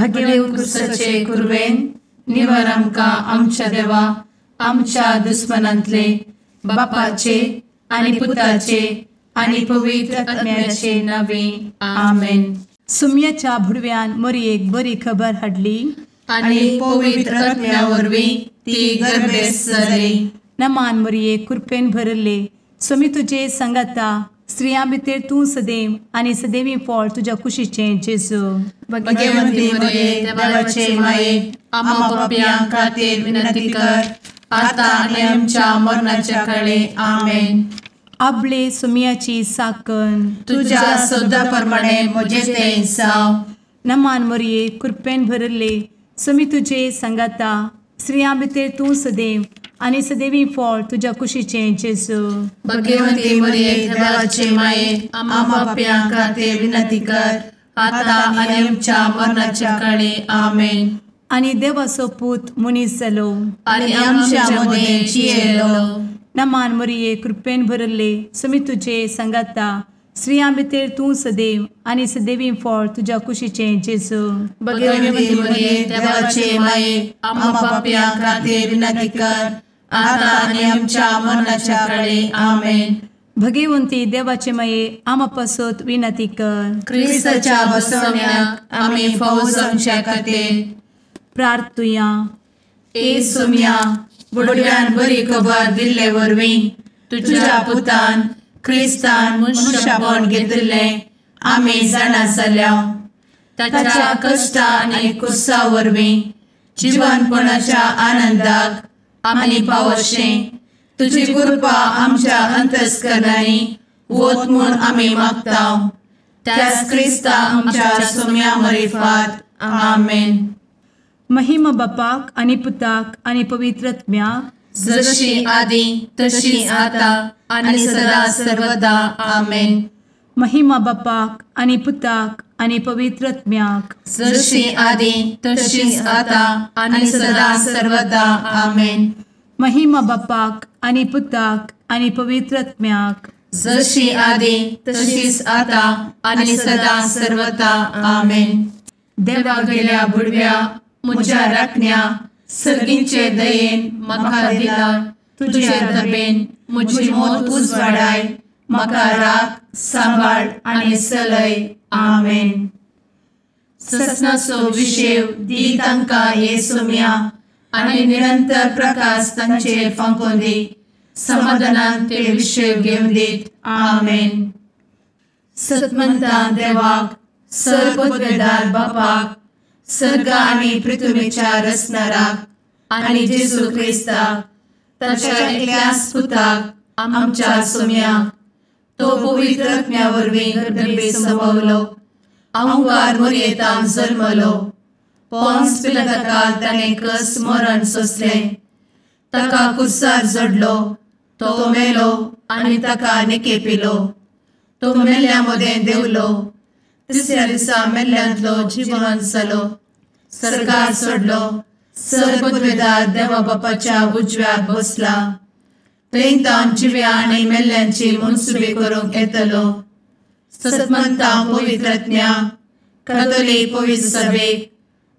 भगेव कुरवेन निवर आमकां आमच्या देवा आमच्या दुस्मनांतले बापाचे आनी पुताचे आनी पवित्र आत्म्याचे नावे आमेन. सुम्याच्या भुडव्यान मोरयेक बरी खबर हाडली आनी पवित्र आत्म्या वरवीं ती गर्भेस्त जाली. नमान मोरये, कृपेन भरले, स्वामी तुजे संगाता, स्त्रियां भितर तूं सदैव आनी सदैवी फळ तुज्या कुशीचें जेजू. भगवंती मोरये, देवाचे माये, आम्हा पापयां खातीर विनंती कर आता आनी आमच्या मरणाच्या काळे. आमेन. आपले सुम्याची साकन तुज्या सदा प्रमाणे म्हजें तें जावं. नमान मोरये, कृपेन भरले, स्वामी तुजे संगाता, स्त्रियां भितर तूं सदैव आनी सदैवी फळ तुज्या कुशीचें जेजू. भगवंती मोरये, देवाचे माये, आम्हा पापयां खातीर विनंती कर आता आनी आमच्या मरणाच्या काळे. आमेन. आनी देवाचो पूत मनीस जालो आनी आमच्या मदें जियेलो. नमान मोरये, कृपेन भरले, स्वामी तुजे संगाता, स्त्रियां भितर तूं सदैव आनी सदैवी फळ तुज्या कुशीचें जेजू. भगवंती मोरये, देवाचे माये, आम्हा पापयां खातीर विनंती कर आता आनी आमच्या मरणाच्या काळे. आमेन. भगवंती देवाचे माये, आम्हा पासत विनंती कर. क्रिस्ताच्या बसवण्याक आमी फावो जावच्या खातीर प्रार्थुया. ए सुम्या, बुडव्यान बरी खबर दिल्ले वरवीं तुज्या पुतान क्रिस्तान मनशापण घेतिल्लें आमी जाणा जाल्या. ताच्या कश्टा आनी कुसा वरवीं जिवनपणाच्या आनंदाक आमी पावशें तुजी कृपा आमच्या अंतस्करणांनी वत म्हूण आमी मागता. त्याच क्रिस्ता आमच्या सुम्या मरिफात. आमेन. महिमा बापाक आनी पुताक आनी पवित्र आत्म्याक, जशी आदी तशी आता आनी सदा सर्वदा. आमेन. महिमा बापाक आनी पुताक आनी पवित्र आत्म्याक, जशी आदी तशी आता आनी सदा सर्वदा. आमेन. महिमा बापाक आनी पुताक आनी पवित्र आत्म्याक, जशी आदी तशीच आता आनी सदा सर्वदा. आमेन. देवा गेल्या बुडव्या म्हज्या राखण्या सर्गींचे दयेन म्हाका दिला तुजे दबेन म्हजी मोत उजवाडाय, म्हाका राख सांबाळ आनी चलय. आमेन. ससनाचो विशेव दी तांकां हे सोम्या आनी निरंतर प्रकाश तांचेर फांकोवन दी, समाधानान ते विशेव घेवन दीत. आमेन. सतमंता देवाक, सर्वपदवेदार बापाक, सर्ग आनी पृथ्वीच्या रचणाराक आनी जेजू क्रिस्ताक ताच्या एकल्याच पुताक आमच्या सोम्याक, तो पवित्र आत्म्या वरवीं गर्भे संभवलो, अहंकार मोरयेतान जल्मलो, पोन्स पिलाताकाल ताणें कस मरण सोंसलें, ताका कुर्सार जडलो, तो मेलो आनी ताका निकेपिलो, तो मेल्ल्या मदें देंवलो, तिसऱ्या दिसा मेल्ल्यांतलो जिवन जालो, सर्गार सोडलो, सर्वपदवेदार देवा बापाच्या उजव्याक बसला, थंय तावन जिव्या आनी मेल्ल्यांची मनसुबी करूंक येतलो. सतमंता पवित्र आत्म्या, कातोलीक पवित्र सभेक,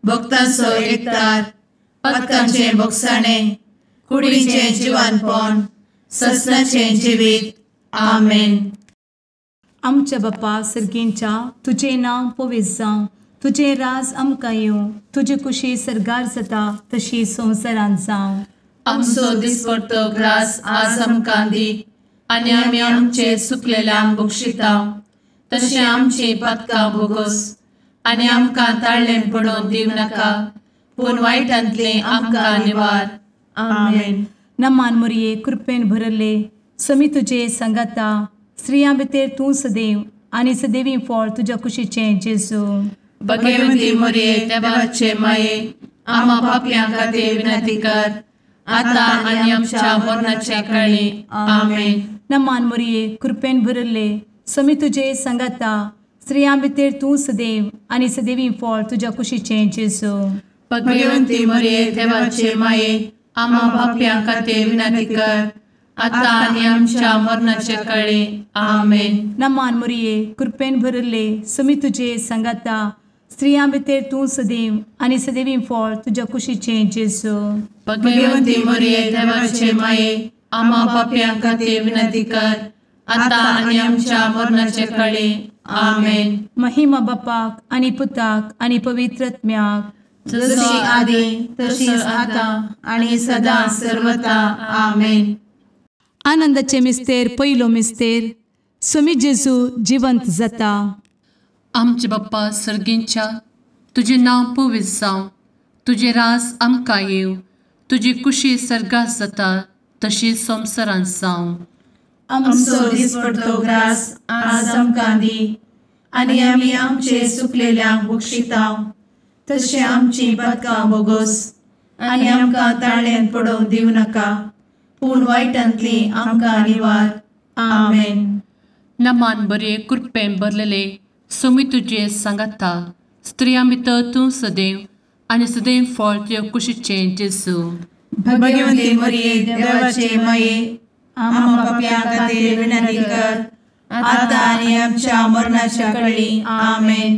भक्तांचो एकतार, पातकांचें भोगसाणें, कुडीचें जिवानपण, ससनाचें जिवीत. आमेन. आमच्या बापा सर्गींच्या, तुजें नांव पवित्र जावं, तुजें राज आमकां येवं, तुजी कुशी सर्गार जाता तशी संवसारांत जावं. आमचो दिसपडतो ग्रास आज आमकां दी आनी आमी आमचे सुकलेल्यांक बक्षिता तशें आमची पातकां भोगोस आनी आमकां ताळ्ळें पडोवन दिवं नाका, पूण वायटांतलें आमकां निवार. आमेन. नमान मोरये, कृपेन भरले, स्वामी तुजे संगाता, स्त्रियां भितर तूं सदैव आनी सदैवी फळ तुज्या कुशीचें जेजू. भगवंती मोरये, देवाचे माये, आम्हा पापयां खातीर विनंती कर आता आनी आमच्या मरणाच्या काळी. आमेन. नमान मोरये, कृपेन भरले, स्वामी तुजे संगाता, स्त्रियां भितर तूं सदैव आनी सदैवी फळ तुज्या कुशीचें जेजू. भगवंती मोरये, देवाचे माये, आम्हा पापयां खातीर विनंती कर आता आनी आमच्या मरणाच्या काळी. आमेन. नमान मोरये, कृपेन भरले, स्वामी तुजे संगाता, स्त्रियां भितर तूं सदैव आनी सदैवी फळ तुज्या कुशीचें जेजू. भगवंती मरिये देवाचे माये, आम्हा पापयां खातीर विनंती कर, आतां आनी आमच्या मरणाचे कळे. आमेन. महिमा बापाक आनी पुताक आनी पवित्र आत्म्याक, जशी आदी तशीच आतां आनी सदां सर्वता. आमेन. आनंदाचे मिस्तेर पयलो मिस्तेर, स्वामी जेजू जिवंत जाता. आमचे बाप्पा सर्गींच्या, तुजें नांव पवित्र जावं, तुजें राज आमकां येवं, तुजी कुशी सर्गात जाता तशी संवसारांत जावं. आमचो दिसपडतो ग्रास आज आमकां दी, आनी आमी आमचे सुकलेल्यांक बक्षिता तशें आमची पातकां बोगोस, आनी आमकां ताळ्यांत पडोवंक दिवं नाका, पूण वायटांतली आमकां निवार. आमेन. नमान बरे कृपेन भरलेले स्वामी तुजे सांगाता, स्त्रियां भितर तूं सदैव आनी सदैव फळ तुज्या कुशीचें जेजू. भगवंती मरिये देवाचे माये, आम्हा पापयां खातीर विनंती कर, आतां आनी आमच्या मरणाच्या कळी. आमेन.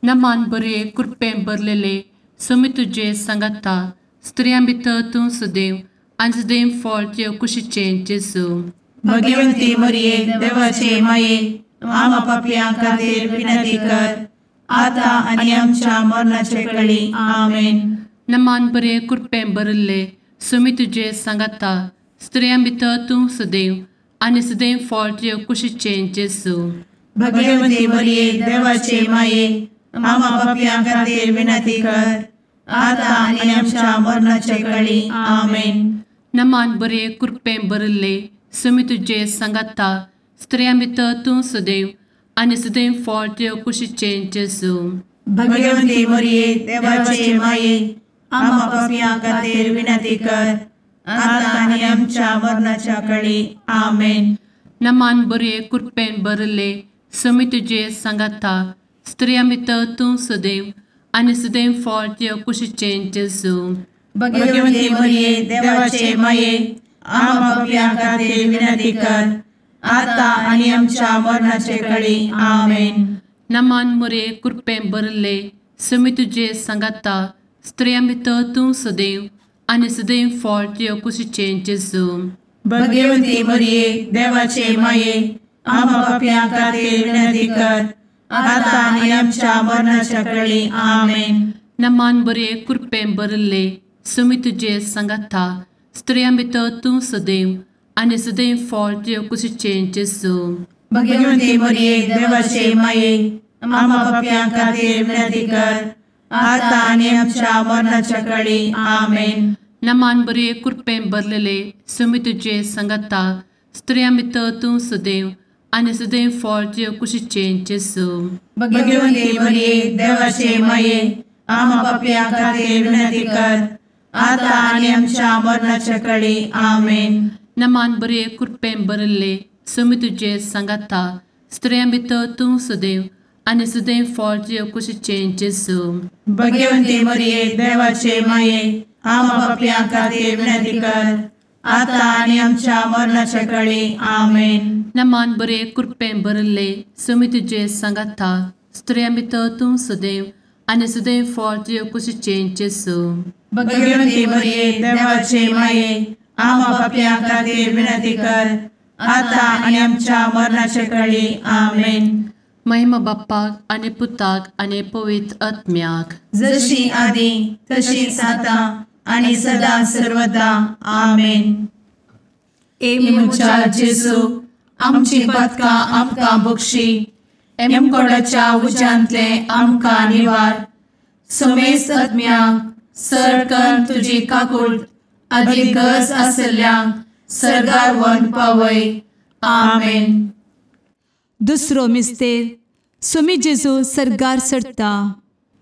नमान बरे कृपेन भरलेले स्वामी तुजे सांगाता, स्त्रियां भितर तूं सदैव आनी सदैव फळ तुज्या कुशीचें जेजू. भगवंती मरिये देवाचे माये, आम्हा पापयां खातीर विनंती कर, आतां आनी आमच्या मरणाचे कळी. आमेन. नमान बरे कृपेन भरिल्ले स्वामी तुजे सांगाता, स्त्रियां भितर तूं सदैव आनी सदैव फळ तुज्या कुशीचें जेजू. भगवंती मरिये देवाचे माये, आम्हा पापयां खातीर विनंती कर, आतां आनी आमच्या मरणाचे कळी. आमेन. नमान बरे कृपेन भरिल्ले स्वामी तुजे सांगाता, स्त्रियां भितर तूं सदैव आनी सदैव फळ तुज्या कुशीचें जेजू. भगवंती मरिये देवाचे माये, आम्हा पापयां खातीर विनंती कर, आतां आनी आमच्या मरणाच्या कळी. आमेन. नमान बरे कृपेन भरिल्ले स्वामी तुजे सांगाता, स्त्रियां भितर तूं सदैव आनी सदैव फळ तुज्या कुशीचें जेजू. भगवंती मरिये देवाचे माये, आम्हा पापयां खातीर विनंती कर, आतां आनी आमच्या मरणाचे कळी. आमेन. नमान मरिये कृपेन भरिल्ले स्वामी तुजे सांगाता, स्त्रियां भितर तूं सदैव आनी सदैव फळ तुज्या कुशीचें जेजू. भगवंती मरिये देवाचे माये, आम्हा पापयां खातीर विनंती कर, आतां आनी आमच्या मरणाच्या कळी. आमेन. नमान बरे कृपेन भरिल्ले स्वामी तुजे सांगाता, स्त्रियां भितर तूं सदैव आनी सदैव फळ तुज्या कुशीचें जेजू. भगवंती मरिये देवाचे माये, आम्हा पापयां खातीर विनंती कर, आतां आनी आमच्या मरणाच्या कळी. आमेन. नमान बरे कृपेन भरलेले स्वामी तुजे सांगाता, स्त्रियां भितर तूं सदैव आनी सदैव फळ तुज्या कुशीचें जेजू. भगवंती मरिये देवाचे माये, आम्हा पापयां खातीर विनंती कर, आतां आनी आमच्या मरणाच्या कळी. आमेन. नमान बरे कृपेन भरिल्ले स्वामी तुजे सांगाता, स्त्रियां भितर तूं सदैव आनी सदैव फळ तुज्या कुशीचें जेजू. भगवंती मरिये देवाचे माये, आम्हा पापयां खातीर विनंती कर, आतां आनी आमच्या मरणाच्या कळी. आमेन. नमान बरे कृपेन भरिल्ले स्वामी तुजे सांगाता, स्त्रियां भितर तूं सदैव आनी सदैव फळ तुज्या कुशीचें जेजू. भगवंती मरिये देवाचे माये, आम्हा पापयां खातीर विनंती कर, आतां आनी आमच्या मरणाचे कळी. आमेन. महिमा बाप्पाक आनी पुताक आनी पवित्र आत्म्याक, जशी आदी तशीच आतां आनी सदां सर्वदा. आमेन. ए म्हज्या जेजू, आमची पातकां आमकां बक्षी, एमकोडाच्या उज्यांतले आमकां निवार, समेस्त आत्म्यांक सर तुजी काकूट आदी गरज आशिल्ल्यांक सर्गार व्हरून पावय. आमेन. दुसरो मिस्तेर, स्वामी जेजू सर्गार चडटा.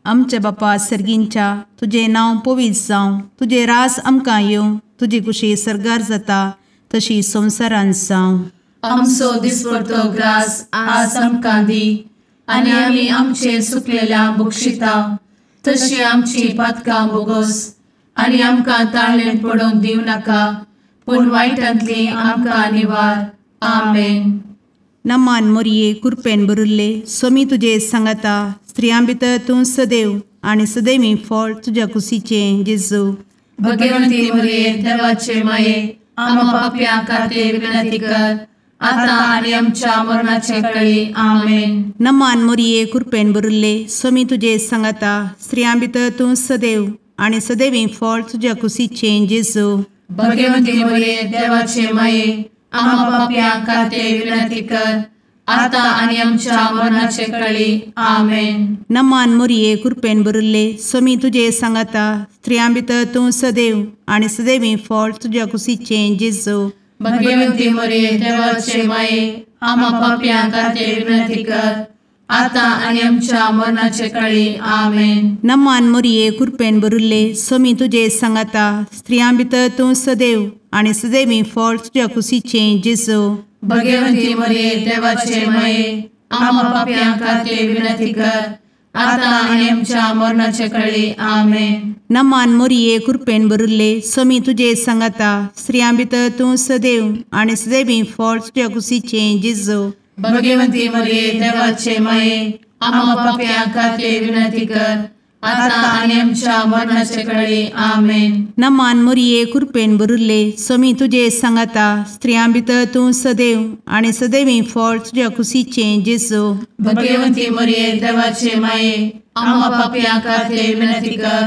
आमच्या बापा सर्गींच्या, तुजें नांव पवित्र जावं, तुजें राज आमकां येवं, तुजी कुशी सर्गार जाता तशी संवसारांत जावं. आमचो दिसपडतो ग्रास आज आमकां दी, आनी आमी आमचे सुकलेल्या बक्षिता तशी आमची पातकां बोगोस, आनी आमकां ताळ्ळेंत पडोवंक दिवं नाका, पूण वायटांतली आमकां निवार. आमेन. नमान मोरये कृपेन भरिल्ले स्वामी तुजे सांगाता, स्त्रियां भितर तूं सदैव आनी सदैवी फळ तुज्या कुशीचें जेजू। भगवंती मरिये देवाचे माये आम्हा पाप्यां खातीर विनंती कर आता आनी आमच्या मरणाचे वेळी। आमेन। नमान मरिये कृपेन भरिल्ले स्वामी तुजे सांगाता स्त्रियां भितर तूं सदैव आनी सदैवी फळ तुज्या कुशीचें जेजू। भगवंती मरिये देवाचे माये आम्हा पाप्यां खातीर विनंती कर आता आनी आमच्या मरणाचे वेळी। आमेन। नमान मरिये कृपेन भरिल्ले स्वामी तुजे सांगाता स्त्रियां भितर तूं सदैव आनी सदैवी फळ तुज्या कुशीचें जेजू। भगवंती मरिये देवाचे माये आम्हा पाप्यां खातीर विनंती कर आता आनी आमच्या मरणाचे वेळी। आमेन। नमान मरिये कृपेन भरिल्ले स्वामी तुजे सांगाता स्त्रियां भितर तूं सदैव आनी सदैवी फळ तुज्या कुशीचें जेजू। भगवंती मरिये देवाचे माये आम्हा पाप्यां खातीर विनंती कर आता आनी आमच्या मरणाचे वेळी। आमेन। नमान मरिये कृपेन भरिल्ले स्वामी तुजे सांगाता स्त्रियां भितर तूं सदैव आनी सदैवी फळ तुज्या कुशीचें जेजू। भगवंती मरिये देवाचे माये आम्हा पाप्यां खातीर विनंती कर आता आनी आमच्या मरणाचे वेळी। आमेन। नमान मरिये कृपेन भरिल्ले स्वामी तुजे सांगाता स्त्रियां भितर तूं सदैव आनी सदैवी फळ तुज्या कुशीचें जेजू। भगवंती मरिये देवाचे माये आम्हा पाप्यां खातीर विनंती कर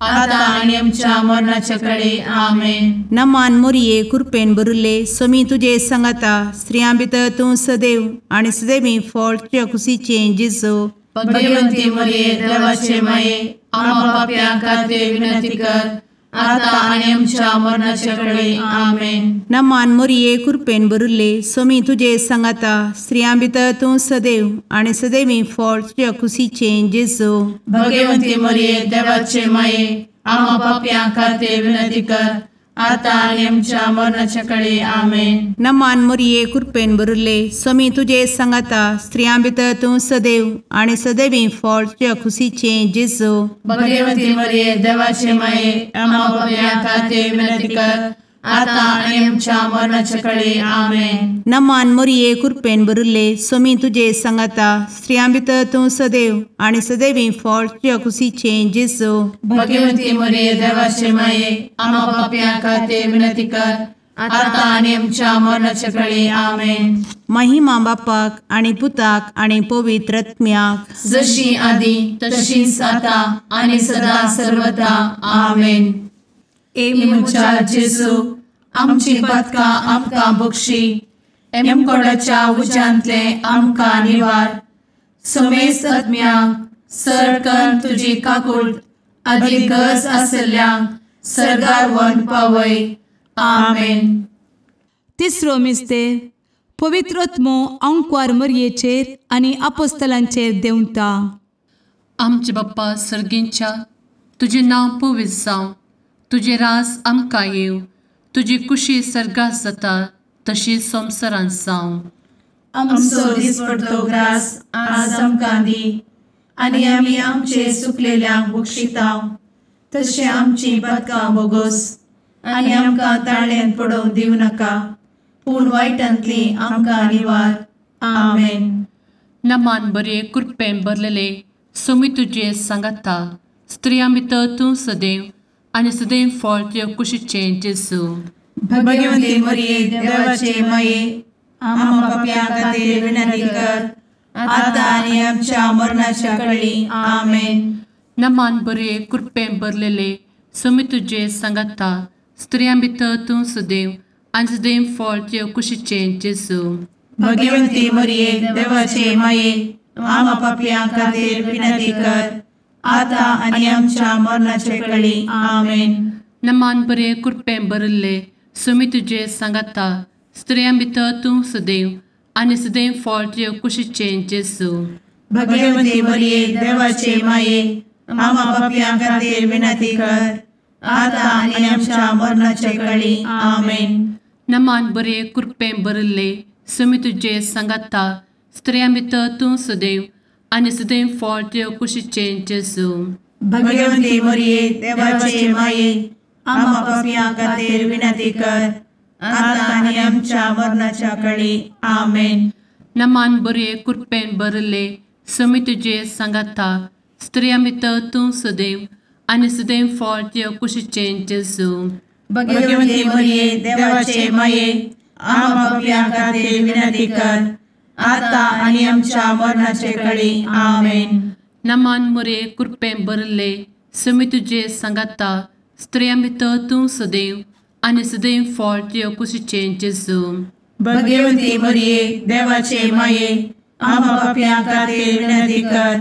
आता आनी आमच्या मरणाचे वेळी। आमेन। नमान मरिये कृपेन भरिल्ले स्वामी तुजे सांगाता स्त्रियां भितर तूं सदैव आनी सदैवी फळ तुज्या कुशीचें जेजू। भगवंती मरिये देवाचे माये आम्हा पाप्यां खातीर विनंती कर आता आनी आमच्या मरणाचे वेळी। आमेन। नमान मरिये कृपेन भरिल्ले स्वामी तुजे सांगाता स्त्रियां भितर तूं सदैव आनी सदैवी फळ तुज्या कुशीचें जेजू। भगवंती मरिये देवाचे माये आम्हा पाप्यां खातीर विनंती कर आता आनी आमच्या मरणाचे वेळी। आमेन। नमान मरिये कृपेन भरिल्ले स्वामी तुजे सांगाता स्त्रियां भितर तूं सदैव आनी सदैवी फळ तुज्या कुशीचें जेजू। भगवंती मरिये देवाचे माये आम्हा पाप्यां खातीर विनंती कर आता आनी आमच्या मरणाचे वेळी। आमेन। नमान मरिये कृपेन भरिल्ले स्वामी तुजे सांगाता स्त्रियां भितर तूं सदैव आनी सदैवी फळ तुज्या कुशीचें जेजू। भगवंती मरिये देवाचे माये आम्हा पाप्यां खातीर विनंती कर आता आनी आमच्या मरणाचे वेळी। आमेन। महिमा बापाक आनी पुताक आनी पवित्र आत्म्याक जशी आदी तशीच आता आनी सदा सर्वदा। आमेन। ए म्हज्या जेजू आमची पातकां आमकां बक्षी एमकोडाच्या उज्यांतले आमकां निवार समेस्त आत्म्यांक सरकन तुजी काकूट आदी गरज आशिल्ल्यांक सर्गार व्हरून पावय। आमेन। तिसरो मिस्तेर पवित्र आत्मो आंकवार मरयेचेर आनी आपोस्तलांचेर देंवता। आमचे बाप्पा सर्गींच्या तुजें नांव पवित्र जावं, तुजें राज आमकां येवं, तुजी कुशी सर्गात जाता तशी संवसारांत जावं। आमचो दिसपडतो ग्रास आज आमकां दी आनी आमी आमचे सुकलेल्यांक बक्षिता तशें आमची पातकां बोगोस आनी आमकां ताळ्यान पडोवंक दिवं नाका पूण वायटांतली आमकां निवार। आमेन। नमान बरे कृपेन भरलेले स्वामी तुजे सांगाता स्त्रियां भितर तूं सदैव आनी सदैव फळ तुज्या कुशीचें जेजू। भगवंती मरिये देवाचे माये आम्हा पाप्यां खातीर विनंती कर आता आनी आमच्या मरणाच्या वेळी। आमेन। नमान बरे कृपेन भरलेले स्वामी तुजे सांगाता स्त्रियां भितर तूं सदैव आनी सदैव फळ तुज्या कुशीचें जेजू। भगवंती मरिये देवाचे माये आम्हा पाप्यां खातीर विनंती कर आता आनी आमच्या मरणाचे वेळी। आमेन। नमान बरे कृपेन भरिल्ले स्वामी तुजे सांगाता स्त्रियां भितर तूं सदैव आनी सदैव फळ तुज्या कुशीचें जेजू। भगवंती मरिये देवाचे माये आम्हा पाप्यां खातीर विनंती कर आता आनी आमच्या मरणाचे वेळी। आमेन। नमान बरे कृपेन भरिल्ले स्वामी तुजे सांगाता स्त्रियां भितर तूं सदैव आनी सदैव फळ तुज्या कुशीचें जेजू। भगवंती मरिये देवाचे माये आम्हा पाप्यां खातीर विनंती कर आता आनी आमच्या मरणाच्या वेळी। आमेन। नमान बरे कृपेन भरिल्ले समी तुजे सांगाता स्त्रियां भितर तूं सदैव आनी सदैव फळ तुज्या कुशीचें जेजू। भगवती मरिये देवाचे माये आम्हा पाप्यां खातीर विनंती कर आता आनी आमच्या मरणाचे कळी। आमेन। नमान मोरये कृपेन भरिल्ले समी तुजे सांगाता स्त्रियां भितर तूं सदैव आनी सदैव फळ तुज्या कुशीचें जेजू। भगवती मरिये देवाचे माये आम्हा पाप्यां खातीर विनंती कर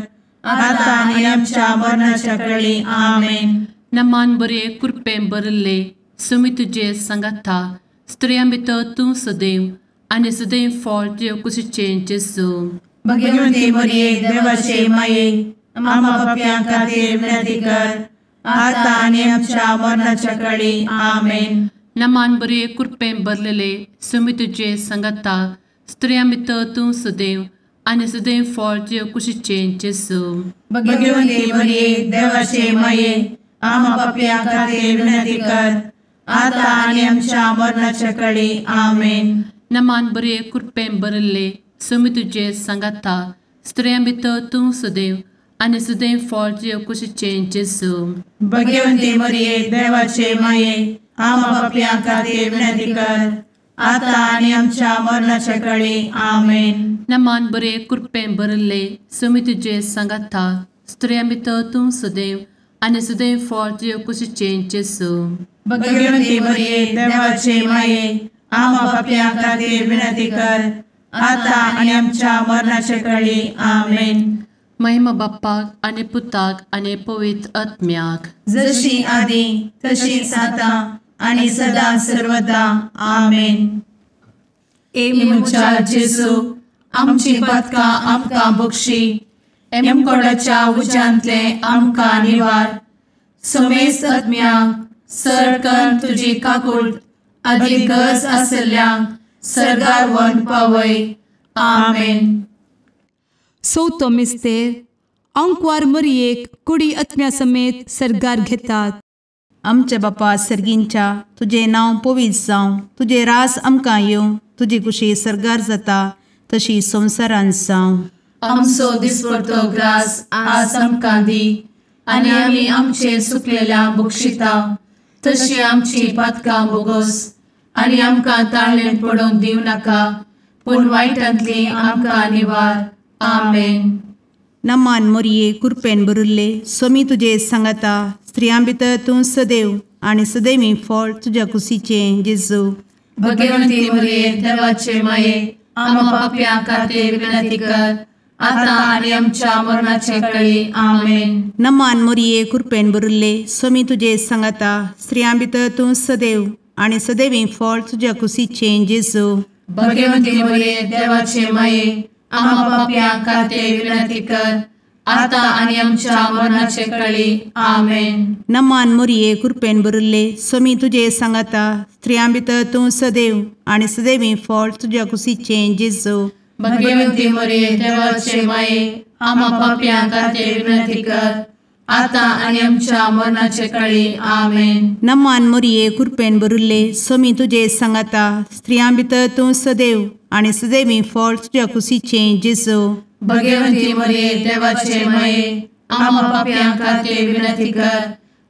आता आनी आमच्या मरणाच्या कळी। आमेन। नमान बरे कृपेन भरिल्ले समी तुजे सांगाता स्त्रियां भितर तूं सदैव आनी सदैव फळ तुज्या कुशीचें जेजू। भगवती मरिये देवाचे माये आम्हा पाप्यां खातीर विनंती कर आता आनी आमच्या मरणाच्या कळी। आमेन। नमान बरे कृपेन भरिल्ले समी तुजे सांगाता स्त्रियां भितर तूं सदैव आनी सदैव फळ तुज्या कुशीचें जेजू। भगवती मरिये देवाचे माये आम्हा पाप्यां खातीर विनंती कर आता आनी आमच्या मरणाच्या कळी। आमेन। नमान बरे कृपेन भरिल्ले समी तुजे सांगाता स्त्रियां भितर तूं सदैव आनी सदैव फळ तुज्या कुशीचें जेजू। भगवती मरिये देवाचे माये आम्हा पाप्यां खातीर विनंती कर आता आनी आमच्या मरणाच्या कळी। आमेन। नमान बरे कृपेन भरिल्ले समी तुजे सांगाता स्त्रियां भितर तूं सदैव आनी सदैव फळ तुज्या कुशीचें जेजू। भगवती मरिये देवाचे माये आम्हा पाप्यां खातीर विनंती कर आता आनी आमच्या मरणाच्या कळी। आमेन। महिमा बाप्पाक आनी पुताक आनी पवित्र आत्म्याक, जशी आदी तशीच आता आनी सदा सर्वदा। आमेन। ए म्हज्या जेजू आमची पातकां आमकां बक्षी, एमकोडाच्या उज्यांतले आमकां निवार, समेस्त आत्म्यांक सरकन तुजी काकूट आदी गरज आसल्ल्यांक सर्गार व्हरून पावय। आमेन। चवथो मिस्तेर आंकवार मरियेक कुडी आत्म्या समेत सर्गार घेतात। आमच्या बापा सर्गींच्या तुजें नांव पवित्र जावं, तुजें राज आमकां येवं, तुजी कुशी सर्गार जाता तशी संवसारांत जावं। आमचो दिसपडतो ग्रास आज आमकां दी आनी आमी आमचे सुकलेल्या बक्षिता तशी आमची पातकां बोगोस आनी आमकां ताळेन पडोवंक दिवं नाका, पूण वायटांतली आमकां निवार। आमेन। नमान मोरये कृपेन भरिल्ले स्वामी तुजे सांगाता स्त्रियां भितर तूं सदैव आनी सदैवी फळ तुज्या कुशीचें जेजू। भगवंती मोरये देवाचे माये आम्हा पाप्यां खातीर विनंती कर आता आनी आमच्या मरणाचे कळी। आमेन। नमान मोरये कृपेन भरिल्ले स्वामी तुजे सांगाता स्त्रियां भितर तूं सदैव आनी सदैवी फळ तुज्या कुशीचें जेजू। भगवंती मोरये देवाचे माये आम्हा पाप्यां खातीर विनंती कर आता आनी आमच्या मरणाचे कळी। आमेन। नमान मोरये कृपेन भरिल्ले स्वामी तुजे सांगाता स्त्रियां भितर तूं सदैव आनी सदैवी फळ तुज्या कुशीचें जेजू। भगवंती मोरये देवाचे माये आम्हा पाप्यां खातीर विनंती कर आता आनी आमच्या मरणाचे कळी। आमेन। नमान मोरये कृपेन भरिल्ले स्वामी तुजे सांगाता स्त्रियां भितर तूं सदैव आनी सदैवी फळ तुज्या कुशीचें जेजू। भगवंती मोरये देवाचे माये आम्हा पाप्यां खातीर विनंती कर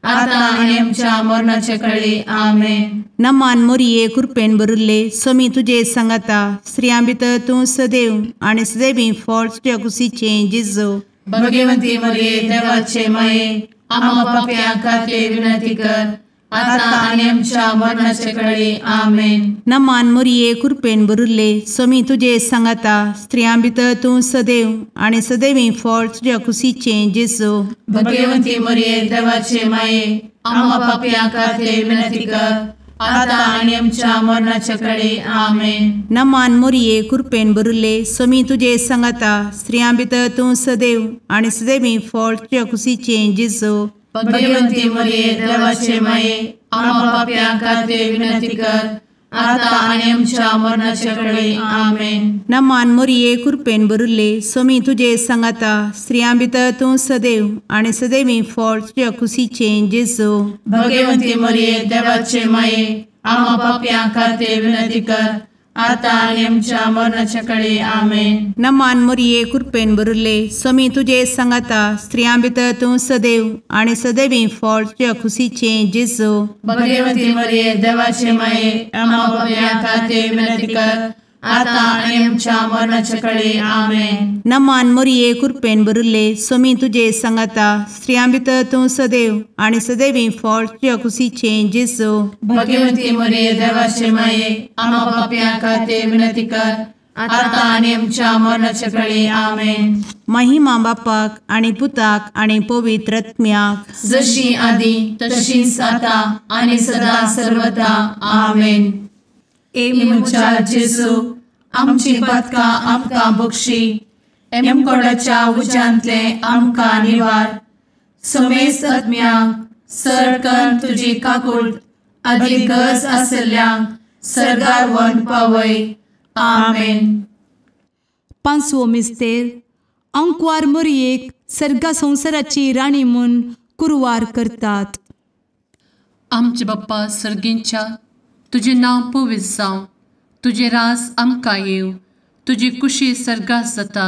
आता आनी आमच्या मरणाचे कळी। आमेन। नमान मोरये कृपेन भरिल्ले स्वामी तुजे सांगाता स्त्रियां भितर तूं सदैव आनी सदैवी फळ तुज्या कुशीचें जेजू। भगवंती मोरये देवाचे माये आम्हा पाप्यां खातीर विनंती कर आता आनी आमच्या मरणाचे कळी। आमेन। नमान मोरये कृपेन भरिल्ले स्वामी तुजे सांगाता स्त्रियां भितर तूं सदैव आनी सदैवी फळ तुज्या कुशीचें जेजू। भगवंती मोरये देवाचे माये आम्हा पाप्यां खातीर विनंती कर आता आनी आमच्या मरणाचे कळी। आमेन। नमान मोरये कृपेन भरिल्ले स्वामी तुजे सांगाता स्त्रियां भितर तूं सदैव आनी सदैवी फळ तुज्या कुशीचें जेजू। भगवंती मोरये देवाचे माये आम्हा पाप्यां खातीर विनंती कर आता आनी आमच्या मरणाचे कळी। आमेन। नमान मोरये कृपेन भरिल्ले स्वामी तुजे सांगाता स्त्रियां भितर तूं सदैव आनी सदैवी फळ तुज्या कुशीचें जेजू। भगवंती मोरये देवाचे माये आम्हा पाप्यां खातीर विनंती कर आतां आनी आमच्या मरणाच्या कळे. आमेन. नमान मोरये कृपेन भरिल्ले, स्वामी तुजे सांगाता, स्त्रियां भितर तूं सदैव आनी सदैवी फळ तुज्या खुशीचें जेजू. भगवती मरिये देवाचे माये, आम्हा पाप्यां खातीर विनंती कर, आतां आनी आमच्या मरणाच्या कळे. आमेन. नमान मोरये कृपेन भरिल्ले, स्वामी तुजे सांगाता, स्त्रियां भितर तूं सदैव आनी सदैवी फळ तुज्या खुशीचें जेजू. भगवती मरिये देवाचे माये, आम्हा पाप्यां खातीर विनंती कर, आतां आनी आमच्या मरणाच्या कळे. आमेन. महिमा बापाक आनी पुताक आनी पवित्र आत्म्याक, जशी आदी तशीच आतां आनी सदा सर्वदा. आमेन. ए म्हज्या जेजू, आमची पातकां आमकां बक्षी, एमकोडाच्या उज्यांतले आमकां निवार, समेस्त आत्म्यांक सरकन तुजी काकूट आदी गरज आशिल्ल्यांक सर्गार व्हरून पावय. आमेन. पांचवो मिस्तेर. आंकवार मोरयेक सर्गा संवसाराची राणी म्हूण कुरवार करतात. आमचे बाप्पा सर्गींच्या, तुजें नांव पवित्र जावं, तुजें राज आमकां येवं, तुजी कुशी सर्गात जाता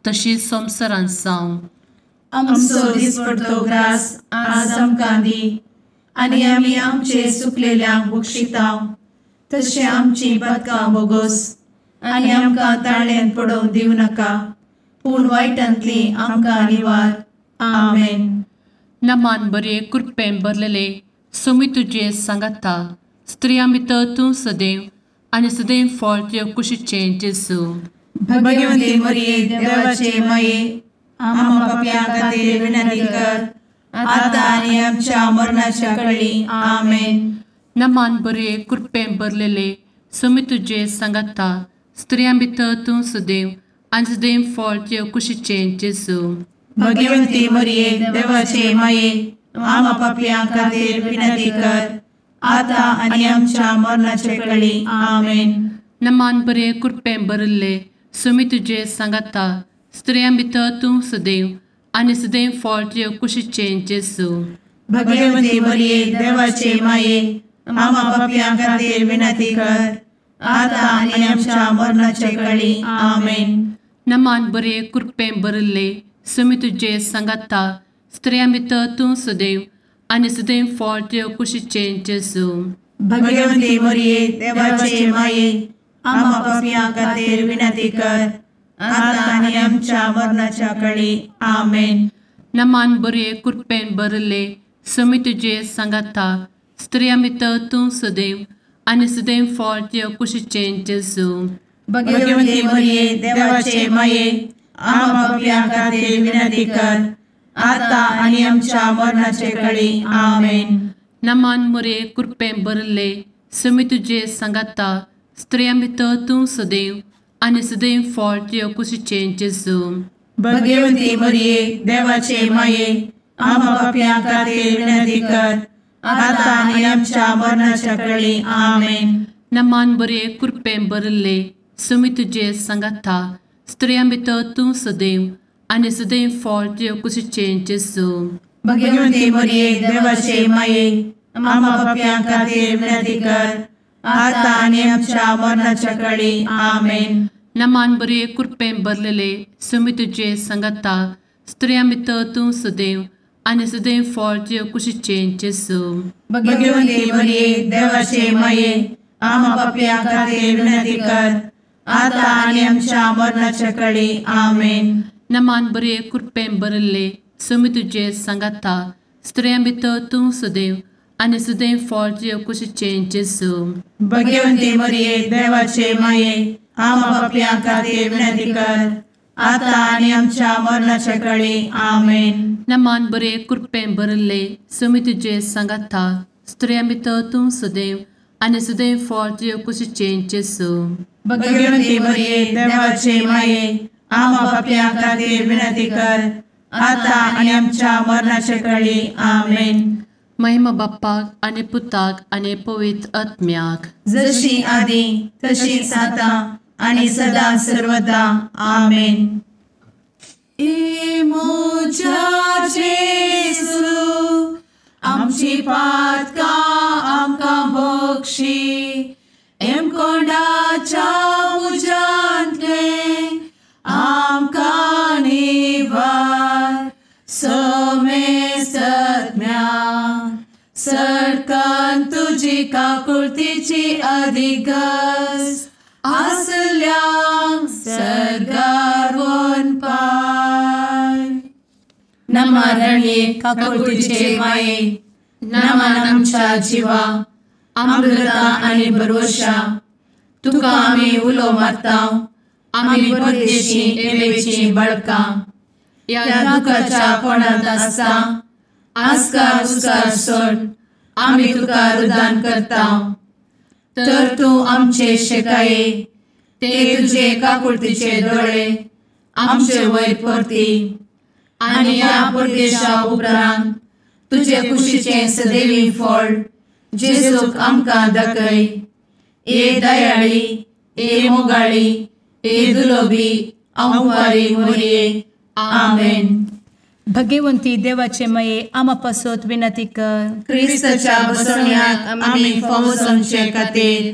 तशी संवसारांत जावं. आमचो दिसपडतो ग्रास आज आमकां दी, आनी आमी आमचे सुकलेल्यांक बक्षितांव, तशें आमची पातकां बोगोस, आनी आमकां ताळ्यांत पडोवंक दिवं नाका, पूण वायटांतली आमकां निवार. आमेन. नमान बरे कृपेन भरलेले, स्वामी तुजे सांगाता, स्त्रियां भितर तूं सदैव आनी सदैव फळ तुज्या कुशीचें जेजू. भगवती मरिये देवाचे माये, आम्हा पाप्यां खातीर विनंती कर, आतां आनी आमच्या मरणाच्या कळी. आमेन. नमान बरे कृपेन भरलेले, स्वामी तुजे सांगाता, स्त्रियां भितर तूं सदैव आनी सदैव फळ तुज्या कुशीचें जेजू. भगवती मरिये देवाचे माये, आम्हा पाप्यां खातीर विनंती कर, आतां आनी आमच्या मरणाच्या कळी. आमेन. नमान बरे कृपेन भरिल्ले, स्वामी तुजे सांगाता, स्त्रियां भितर तूं सदैव आनी सदैव फळ तुज्या कुशीचें जेजू. भगवती मरिये देवाचे माये, आम्हा पाप्यां खातीर विनंती कर, आतां आनी आमच्या मरणाच्या कळी. आमेन. नमान बरे कृपेन भरिल्ले, स्वामी तुजे सांगाता, स्त्रियां भितर तूं सदैव आनी सदैव फळ तुज्या कुशीचें जेजू. भगवती मरिये देवाचे माये, आम्हा पाप्यां खातीर विनंती कर, आतां आनी आमच्या मरणाच्या कळी. आमेन. नमान बरे कृपेन भरिल्ले, स्वामी तुजे सांगाता, स्त्रियां भितर तूं सदैव आनी सदैव फळ तुज्या कुशीचें जेजू. भगवती मरिये देवाचे माये, आम्हा पाप्यां खातीर विनंती कर, आतां आनी आमच्या मरणाचे कळी. आमेन. नमान मरिये कृपेन भरिल्ले, स्वामी तुजे सांगाता, स्त्रियां भितर तूं सदैव आनी सदैव फळ तुज्या कुशीचें जेजू. भगवती मरिये देवाचे माये, आम्हा पाप्यां खातीर विनंती कर, आतां आनी आमच्या मरणाच्या कळी. आमेन. नमान बरे कृपेन भरिल्ले, स्वामी तुजे सांगाता, स्त्रियां भितर तूं सदैव आनी सदैव फळ तुज्या कुशीचें जेजू. भगवती मरिये देवाचे माये, आम्हा पाप्यां खातीर विनंती कर, आतां आनी आमच्या मरणाच्या कळी. आमेन. नमान बरे कृपेन भरलेले, स्वामी तुजे सांगाता, स्त्रियां भितर तूं सदैव आनी सदैव फळ तुज्या कुशीचें जेजू. भगवती मरिये देवाचे माये, आम्हा पाप्यां खातीर विनंती कर, आतां आनी आमच्या मरणाच्या कळी. आमेन. नमान बरे कृपेन भरिल्ले, स्वामी तुजे सांगाता, स्त्रियां भितर तूं सदैव आनी सदैव फळ तुज्या कुशीचें जेजू. भगवती मरिये देवाचे माये, आम्हा पाप्यां खातीर विनंती कर, आतां आनी आमच्या मरणाच्या कळी. आमेन. नमान बरे कृपेन भरिल्ले, स्वामी तुजे सांगाता, स्त्रियां भितर तूं सदैव आनी सदैव फळ तुज्या कुशीचें जेजू. भगवती मरिये देवाचे माये, आम्हा पाप्यां खातीर विनंती कर, आतां आनी आमच्या मरणाच्या कळी. आमेन. महिमा बाप्पाक आनी पुताक आनी पवित्र आत्म्याक, जशी आदी तशीच आतां आनी सदा सर्वदा. आमेन. ए म्हज्या जेजू, आमची पातकां आमकां बक्षी, एमकोंडाच्या तुजी काकुळतीची अधिक गरज आसल्यांक सर्गार वनपाय. नमा रणये काकुळतीचे माये, नमान आमच्या जिवा, अमृता आनी भरवशा, तुका आमी उलो मारता, आमी परदेशी एवेची बाळकां, ह्या दुखाच्या कोणांत आसता आस्कार उस्कार सोड आमी तुका रुदान करता. तर तूं आमचे शेकाये ते तुजे काकुळतीचे दोळे आमचे वयर परती आनी ह्या परदेशा उपरांत तुजे कुशीचें सदैवी फळ जेजूक आमकां दाखय. ए दयाळी, ए मोगाळी, ए दुलोबी अंवारी मोरये. आमेन. भगवंती देवाचे मये आमा पासत विनंती कर. क्रिस्ताच्या बसवण्याक आमी फावो जावचे खातीर.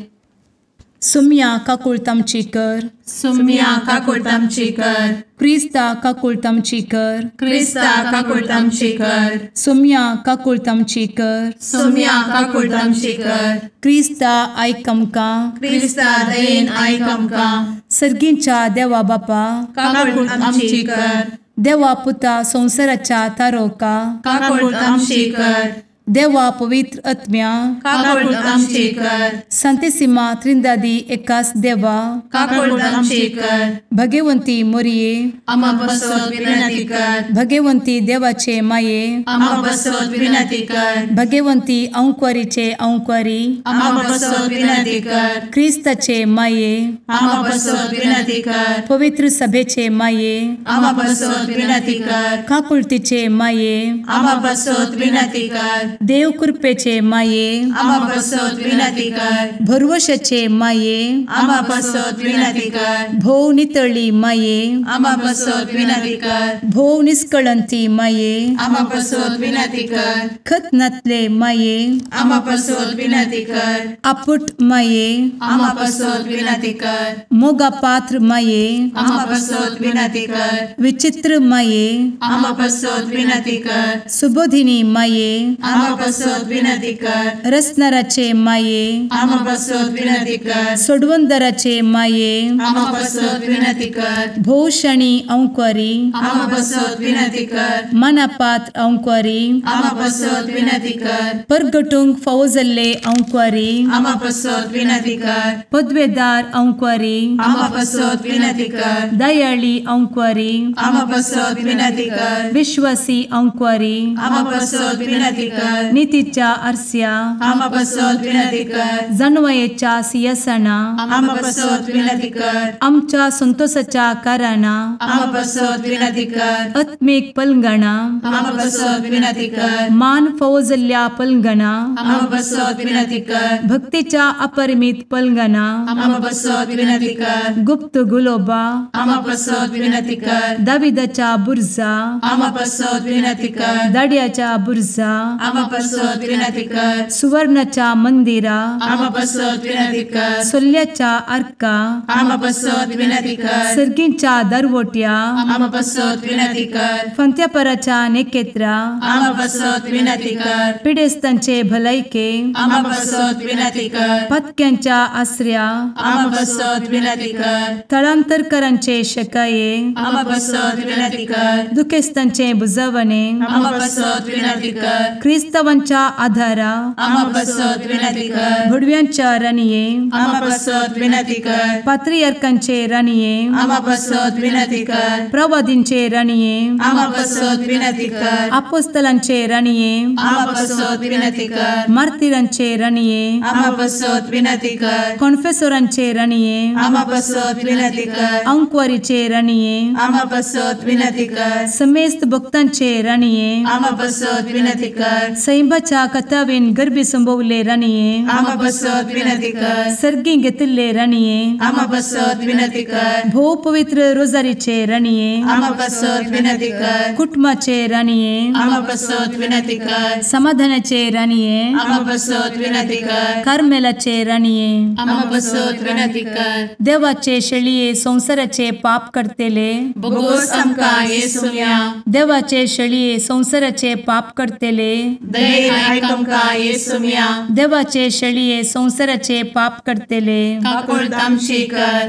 सुम्या काकुळत आमची कर. सुम्या काकुळत आमची कर. क्रिस्ता काकुळत आमची कर. क्रिस्ता काकुळत आमची कर. सुम्या काकुळत आमची कर. सुम्या काकुळत आमची कर. क्रिस्ता आयक आमकां. क्रिस्ता दयेन आयक आमकां. सर्गींच्या देवा बापा काकुळत आमची कर. देवा पुता संवसाराच्या तारोका काकुळत आमची कर. देवा पवित्र आत्म्या काकुळत आमची कर. संतेसिमा त्रिंदादी एकास देवा काकुळत आमची कर. भगवंती मोरये आमा पासत विनंती कर. भगवंती देवाचे माये आमा पासत विनंती कर. भगवंती अंकुरीचे अंकुरी आमा पासत विनंती कर. क्रिस्ताचे माये आमा पासत विनंती कर. पवित्र सभेचे माये आमा पासत विनंती कर. काकुळतीचे माये आमा पासत विनंती कर. देव कृपेचे माये आमा पासत विनंती कर. भरवशाचे माये आमा पासत विनंती कर. भोव नितळी माये आमा पासत विनंती कर. भोव निष्कळंती माये आमा पासत विनंती कर. खत नातले माये आमा पासत विनंती कर. आपुट माये आमा पासत विनंती कर. मोगा पात्र माये आमा पासत विनंती कर. विचित्र माये आमा पासत विनंती कर. सुबोधिनी माये आमा पासत विनंती कर. रसनाराचे माये आमा पासत विनंती कर. सोडवंदराचे माये आमा पासत विनंती कर. भोवशणी अंकुरी आमा पासत विनंती कर. मनापात्र अंकुरी आमा पासत विनंती कर. परगटूंक फावो जाल्ले अंकुरी आमा पासत विनंती कर. पदवेदार अंकुरी आमा पासत विनंती कर. दयाळी अंकुरी आमा पासत विनंती कर. विश्वासी अंकुरी आमा पासत विनंती कर. नितीच्या आरस्या आमा पासत विनंती कर. जानवयेच्या सिंहासना आमा पासत विनंती कर. आमच्या संतोषाच्या कारणा आमा पासत विनंती कर. आत्मीक पलंगणा आमा पासत विनंती कर. मान फावो जाल्ल्या पलंगणा आमा पासत विनंती कर. भक्तीच्या अपरिमित पलंगणा आमा पासत विनंती कर. गुप्त गुलोबा आमा पासत विनंती कर. दाविदाच्या बुर्जा आमा पासत विनंती कर. दाड्याच्या बुर्जा आमा पासत विनंती कर. सुवर्णाच्या मंदिरा आमा पासत विनंती कर. सोल्ल्याच्या आर्का आमा पासत विनंती कर. सर्गींच्या दरवट्या आमा पासत विनंती कर. फंत्यापराच्या नेकेत्रा आमा पासत विनंती कर. पिडेस्तांचे भलायके आमा पासत विनंती कर. पत्क्यांच्या आसऱ्या आमा पासत विनंती कर. थळांतरकरांचे शकाये आमा पासत विनंती कर. दुखेस्तांचे बुजवणे आमा पासत विनंती कर. क्रिस्तावांच्या आधारा आमा पासत विनंती कर. भुडव्यांच्या राणये आमा पासत विनंती कर. पात्रियार्कांचे राणये आमा पासत विनंती कर. प्रवादींचे राणये आमा पासत विनंती कर. आपोस्तलांचे राणये आमा पासत विनंती कर. मार्तिरांचे राणये आमा पासत विनंती कर. कॉन्फेसोरांचे राणये आमा पासत विनंती कर. अंकुवारीचे राणये आमा पासत विनंती कर. समेस्त भक्तांचे राणये आमा पासत विनंती कर. सैंबाच्या कथावेन गर्भी संभवले राणये आमा पासत विनंती कर. सर्गी घेतिल्ले राणये आमा पासत विनंती कर. भोव पवित्र रोजारीचे राणये आमा पासत विनंती कर. कुटुंबाचे राणये आमा पासत विनंती कर. समाधानाचे राणये आमा पासत विनंती कर. कार्मेलाचे राणये आमा पासत विनंती कर. देवाचे शेळये संवसाराचे पाप करतेले बोगोस आमकां येसुम्या देवाचे शेळये संवसाराचे पाप करतेले दयेन आयक आमकां येसुम्या। देवाचे शेळये संवसाराचे पाप करतले काकुळट आमची कर।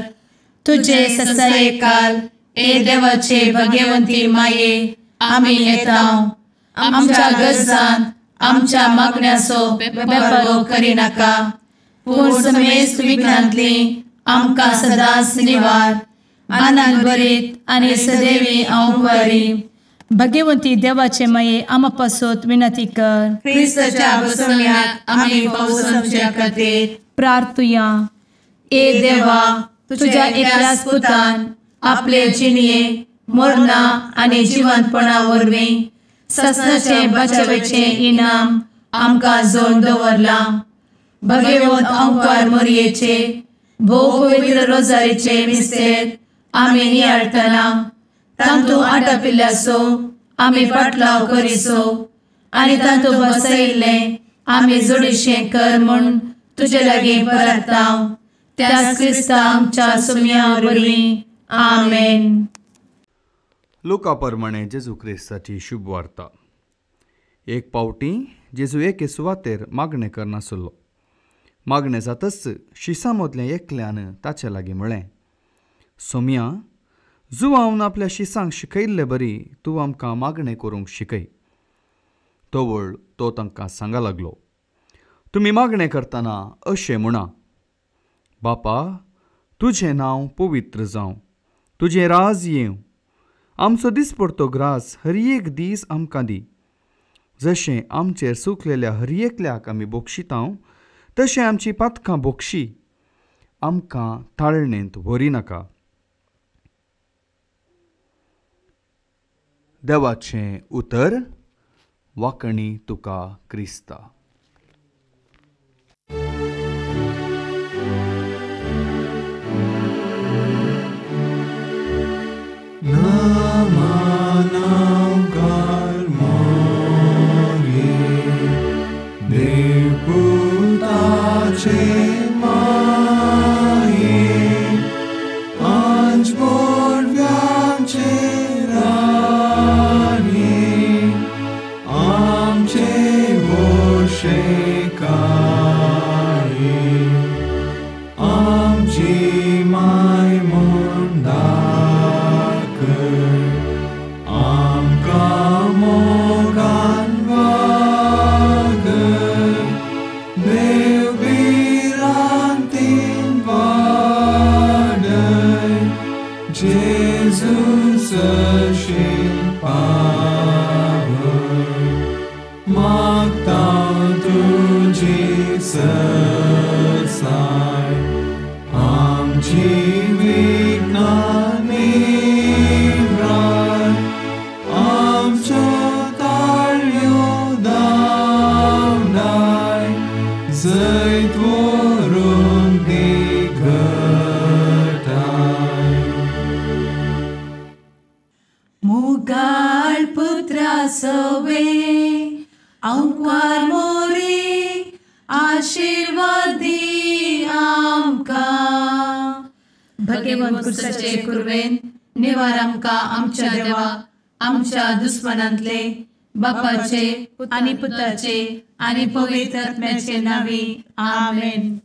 तुजे ससायेकाल ए देवाचे भगवंती माये आमी येता आमच्या गरजान आमच्या मागण्याचो बेपर्वो करिनाका पूण समेस्त विघ्नांतली आमकां सदांच निवार। आनंद भरीत आनी सदैवी अंवकारी भगवंती देवाचे माये आमा पासत विनंती कर। क्रिस्ताच्या बसवण्याक आमी पावसाच्या खातीर प्रार्थुया। ए देवा तुझ्या एकल्याच पुतान आपले जिणये मरणा आनी जिवंतपणा वरवीं ससनाचे बचावेचे इनाम आमकां जोडून दवरलां। भगवंत अंकार मोरयेचे भोव पवित्र रोजारीचे मिस्तेर आमी नियाळटना तांतू आटापिल्ल्याचो आमी पाटलाव करिसो आनी तांतू बसयिल्लें आमी जोडीशें कर म्हूण तुजे लागीं परता त्याच क्रिस्ता आमच्या सुम्या वरवीं आमेन। लुका प्रमाणे जेजू क्रिस्ताची शुभ वार्ता। एक पावटी जेजू एके सुवातेर मागणें करनासलो। मागणें जातच शिसां मदल्या एकल्यान ताचे लागीं म्हळें, सोम्या, जुवावन आपल्या शिसांक शिकयल्ले बरी तूं आमकां मागणें करूंक शिकय। तवळ तो तांकां सांगा लागलो, तुमी मागणें करतना अशें म्हणा, बापा तुजें नांव पवित्र जावं, तुजें राज येवं, आमचो दिसपडतो ग्रास हर एक दीस आमकां दी, जशें आमचेर सुकलेल्या हर एकल्याक आमी बोक्षितांव तशें आमची पातकां बोक्षी, आमकां ताळणेंत व्हरी नाका। देवाचें उतर. वाकणी तुका क्रिस्ता. आमच्या दुस्मनांतले बापाचे आनी पुताचे आनी पवित्र आत्म्याचे नांवी आमेन.